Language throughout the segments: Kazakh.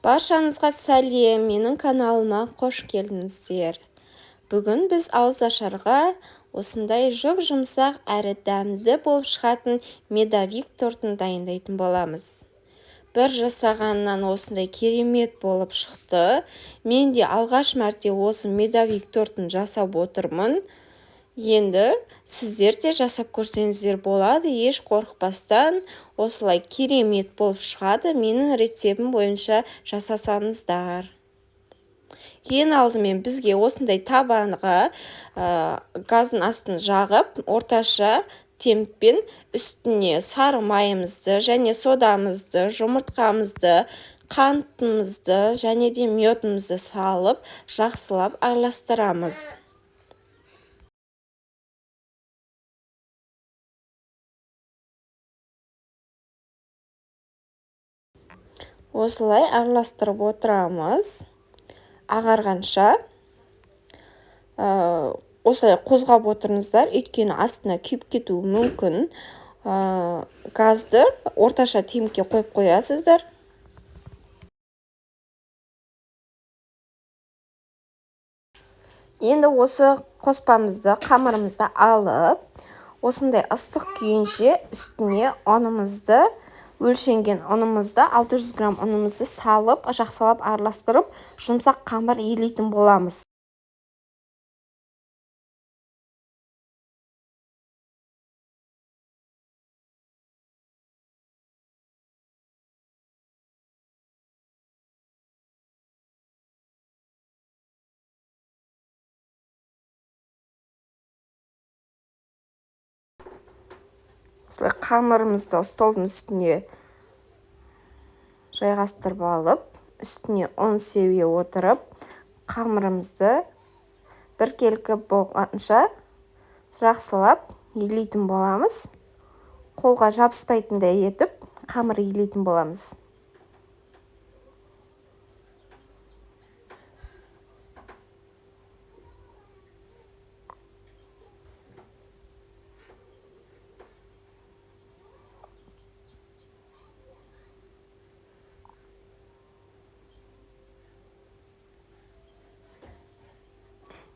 Баршаңызға сәлем, менің каналыма қош келдіңіздер. Бүгін біз ауызашарға осындай жұп-жұмсақ әрі дәмді болып шығатын медовик тортын дайындайтын боламыз. Бір жасағаннан осындай керемет болып шықты. Мен де алғаш мәрте осы медовик тортын жасап отырмын. Енді сіздер де жасап көрсеңіздер болады, еш қорықпастан осылай керемет болып шығады. Менің рецептім бойынша жасасаңыздар. Ең алдымен бізге осындай табанға газдың астын жағып, орташа темппен үстіне сары майымызды және содамызды, жұмыртқамызды, қантымызды және де медімізді салып, жақсылап араластырамыз. Осылай араластырып отырамыз ағарғанша. Осылай қозғап отырыңыздар, өйткені астына күйіп кетуі мүмкін. Газды орташа темпке қойып қоясыздар. Енді осы қоспамызды, қамырымызды алып, осындай ыстық күйінше үстіне ұнымызды, өлшенген ұнымызды, 600 грамм ұнымызды салып, жақсылап араластырып, жұмсақ қамыр илейтін боламыз. Осылай қамырымызды столдың үстіне жайғастырып алып, үстіне ұн себе отырып, қамырымызды біркелкі болғанша жақсылап илейтін боламыз. Қолға жабыспайтындай етіп қамыр илейтін боламыз.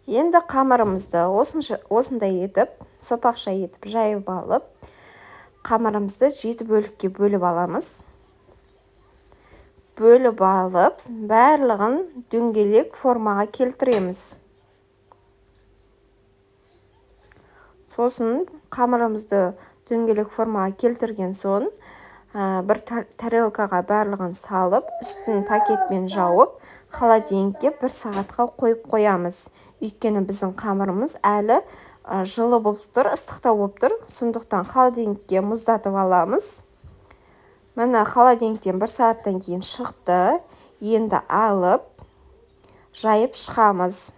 Енді қамырымызды осындай етіп, сопақша етіп жайып алып, қамырымызды 7 бөлікке бөліп аламыз. Бөліп алып, барлығын дөңгелек формаға келтіреміз. Сосын қамырымызды дөңгелек формаға келтірген соң, бір тарелкаға барлығын салып, үстін пакетпен жауып, холодильникке 1 сағатқа қойып қоямыз. Өйткені біздің қамырымыз әлі жылы болып тұр, ыстықтау болып тұр. Сондықтан холодильникке мұздатып аламыз. Міне, холодильниктен 1 сағаттан кейін шықты. Енді алып, жайып шығамыз.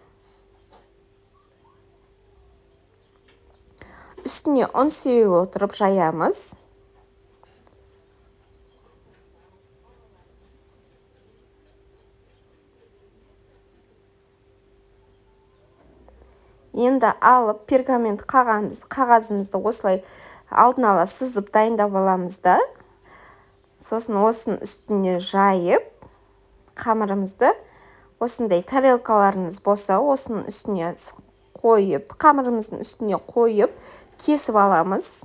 Үстіне ұн сеуіп отырып жаямыз. Енді алып пергамент қағазымызды осылай алдын ала сызып дайындап аламыз да. Сосын осының үстіне жайып, қамырымызды осындай тарелкаларыңыз болса, осының үстіне қойып, қамырымыздың үстіне қойып, кесіп аламыз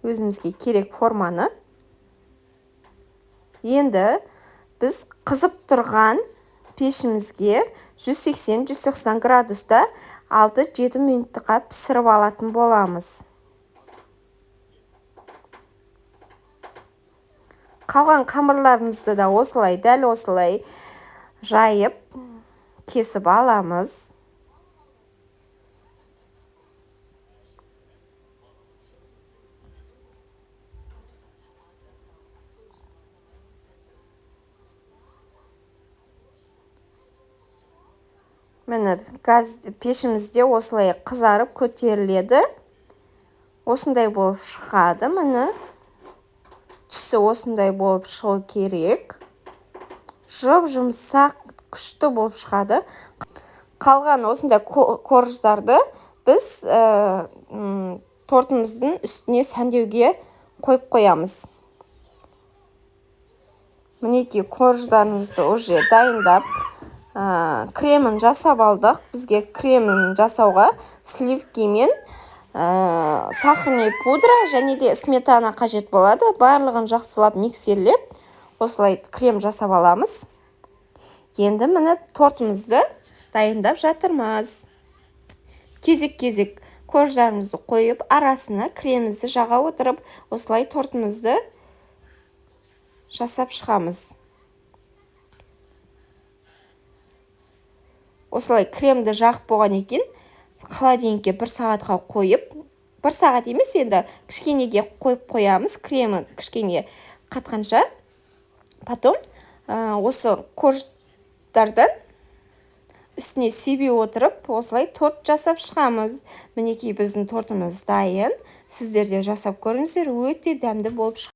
өзімізге керек форманы. Енді біз қызып тұрған пешімізге 180-190 градуста 6-7 минутқа пісіріп алатын боламыз. Қалған қамырларымызды да осылай, дәл осылай жайып, кесіп аламыз. Міне, газ пешімізде осылай қызарып көтеріледі. Осындай болып шығады, міне. Түсі осындай болып шығу керек. Жұп-жұмсақ, күшті болып шығады. Қалған осындай корждарды біз тортымыздың үстіне сәндеуге қойып қоямыз. Мінекей, корждарымызды уже дайындап, кремін жасап алдық. Бізге кремін жасауға сливки мен сахарный пудра және де сметана қажет болады. Барлығын жақсылап миксерлеп, осылай крем жасап аламыз. Енді, міне, тортымызды дайындап жатырмыз. Кезек-кезек корждарымызды қойып, арасына кремімізді жаға отырып, осылай тортымызды жасап шығамыз. Осылай кремді жағып болған екен, холодильникке бір сағатқа қойып, бір сағат емес енді, кішкенеге қойып қоямыз, кремі кішкене қатқанша. Потом осы корждардан үстіне себе отырып, осылай торт жасап шығамыз. Мінекей, біздің тортымыз дайын. Сіздер де жасап көріңіздер, өте дәмді болып.